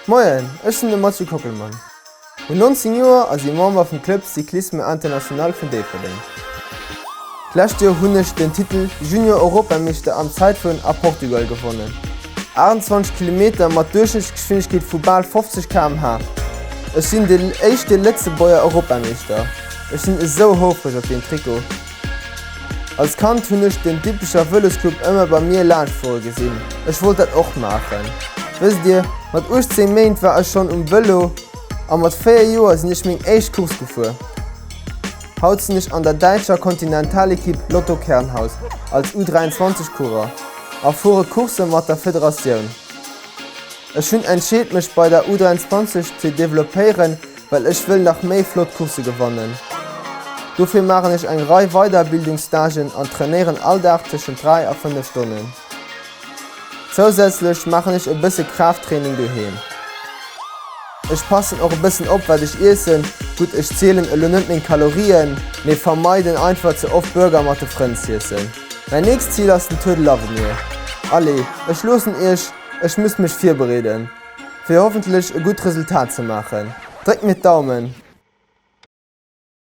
Moien, ech sinn de Mathieu Kockelmann, hunn 19 Joer a si Member vum Club Cyclisme International vun Déifferdeng. D'lescht Joer hunn ech den Titel Junior Europameeschter am Zäitfueren a Portugal gewonnen. 28 Kilometer mat Duerchschnëttsgeschwindegkeet vu bal 50 km/h. Ech sinn de éischte Lëtzebuerger Europameeschter. Ech sinn esou houfreg op deen Trikot. Als Kand hunn ech den Dippecher Vëlosclub ëmmer bei mir laanschtfuere gesinn. Ech wollt dat och maachen. Wësst Dir, mat 18 Méint war ech schonn um Vëlo a mat 4 Joer sinn ech meng éischt Course gefuer. Haut sinn ech an der däitscher Kontinentalekipp Lotto Kernhaus als U23 Coureur a fuere Coursse mat der Federatioun. Ech hunn entscheet mech bei der U23 ze developpéieren, well ech wëll nach méi flott Coursse gewannen. Dofir maachen ech eng Rei Weiderbildungsstagen an trainéieren all Dag tëschent 3 a 5 Stonnen. Zousätzlech maachen ech e bësse Kraafttraining doheem. Ech passen och e bëssen op wat ech iessen, gutt ech zielen elo net meng Kalorien, mee vermeiden einfach ze oft Burger mat de Frënn z'iessen. Mäin nächst Zil ass den Tour de l'Avenir. Allez, ech loossen iech. Ech muss mech virbereeden, fir hoffentlech e gutt Resultat ze maachen. Dréckt mir d'Daumen!